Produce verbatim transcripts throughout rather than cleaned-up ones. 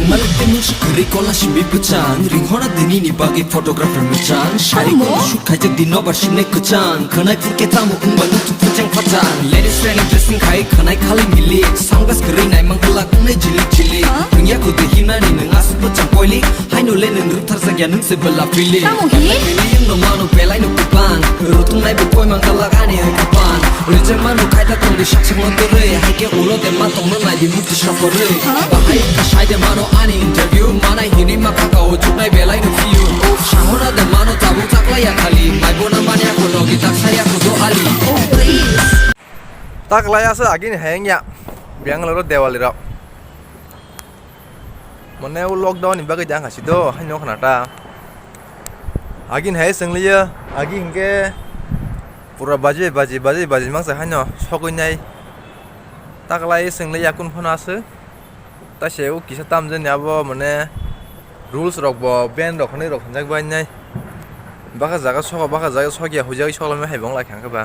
Malik tei mung sukri kola simi bwchang, ringhora dinini bagwi photographer mwchang. Sari Tamo? Kono shoot khaijak di nobar simnai kwchang, khwnai phurkhe tamo wngba nutu phucheng phachang. Ladies training dressing khai khwnai khali milik, sunglass kwrwi naimang glak wngnai jilik jilik. Huh? Wngya kho de hinani nwng aswk bwchang koilik, haino le nwng rwktharjak ya nwng se bwla pilik. Tamo hi? Milik no mano belai no kwbang, rutung nai bo koimang glak ani hai kwbang. Reject mano khaita tongdi sak sak no kwrwi, hai khe ulo de ma tongno nai di mukti sakorwi. Huh? Bahai kasai de mano ani interview, manai hini ma kaka o chuknai belai no view. Sahona de mano tabuk chaklai ya khali, mai bona mani ako nogi tak saya kudo ali. Oh, please. Taklai asa agini hai wngya Bangalore o Diwali rok. Mane o lockdown ni bagwi jang hasi do, haino khna ta. Agini hai swngliya, agi hinkhe pura baji baji, baji baji mangsa haino sogwi nai. Taklai swngliya kun phano aswk. Ta se o kisa tamjani abo mane rules rok bo ban rok hinwi rok hinjak bai nai. Baka jaga sogo, baka jaga sogya, hujagwi soglamwi hai bong lai kha khe ba.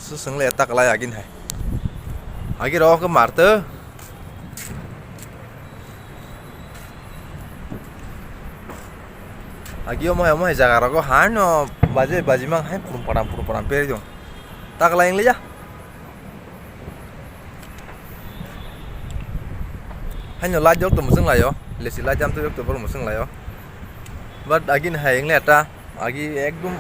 Su swngle taklai agin hai. Agi rok khe marto. Agi omo hai, omo hai jaga rogo haino baji, baji mang hai purum param, purum param peri dong. Taklai ingle ya. Haino light jok to musung layo, lesi light jam to jok to bor musung layo. But agin hai ingle ta, agi ekdom